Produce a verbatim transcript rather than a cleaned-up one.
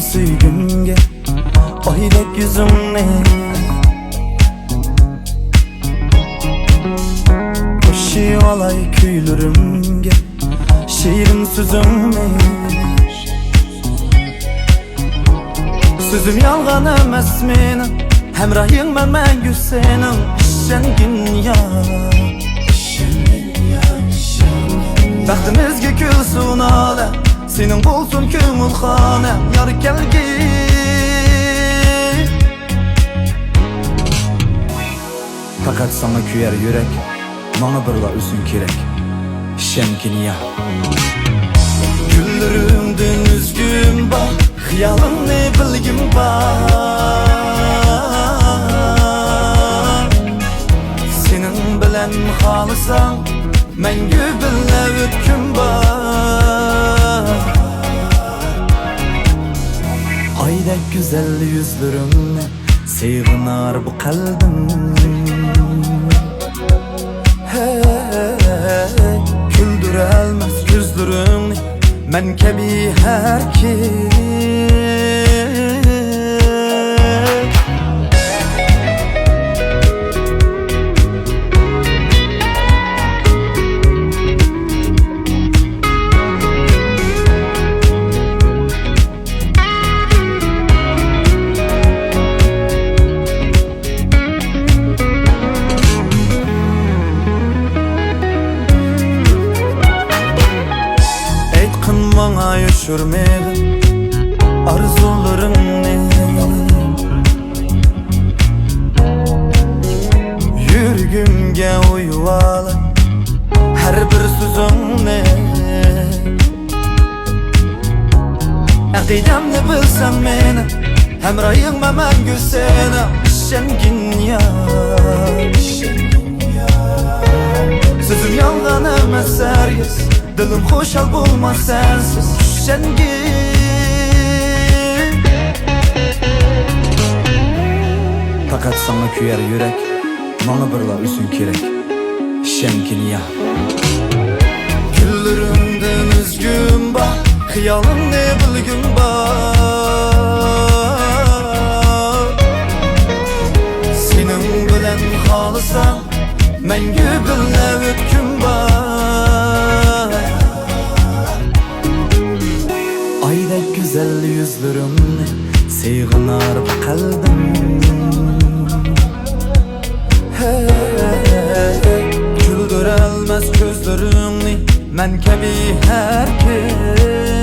سۆيگۈمگە ئايدەك يۈزۈڭنى، قوشۇۋالاي كۈيلىرىمگە شېرىن سۆزۈڭنى. سۆزۈم يالغان ئەمەس مېنىڭ، ھەمراھىڭمەن مەڭگۈ سېنىڭ، ئىشەنگىن يار. بەختىمىزگە كۈلسۇن ئالەم، سېنىڭ بولسۇن كۆڭۈل خانەم، يار كەلگىن. پەقەت ساڭا كۆيەر يۈرەك، ماڭا بىرلا ئۆزۈڭ كېرەك، ئىشەنگىن يار. كۈنلىرىمدىن ئۈزگۈم بار، خىيالىڭنى بىلگۈم بار. سېنىڭ بىلەن خالىساڭ، مەڭگۈ بىللە ئۆتكۈم بار. ئايدەك گۈزەل يۈزلىرىڭنى سېغىنار بۇ قەلبىم. ھەي، كۈلدۈرەلمەس كۆزلىرىڭنى مەن كەبى ھەر كىم. ئېيتقىن ماڭا يوشۇرمىغىن ئارزۇلىرىڭنى. يۈرىكىمگە ئويۇۋال ھەر بىر سۆزۈڭنى. ئەقىدەمنى بىلسەڭ مېنىڭ، ھەمراھىڭمەن مەڭگۈ سېنىڭ، ئىشەنگىن يار. سۆزۈم يالغان ئەمەس ھەرگىز، دىلىم خۇشال بولماس سەنسىز، ئىشەنگىن. پەقەت ساڭا كۆيەر يۈرەك، ماڭا بىرلا ئۆزۈڭ كېرەك، ئىشەنگىن يار. كۈنلىرىمدىن ئۈزگۈم بار، خىيالىڭنى بىلگۈم بار. سېنىڭ بىلەن خالىسام، مەڭگۈ بىللە ئۆتكۈم بار. ئايدەك گۈزەل يۈزلىرىڭنى سېغىنار بۇ قەلبىم. ھەي، كۈلدۈرەلمەس كۆزلىرىڭنى مەن كەبى ھەر كىم.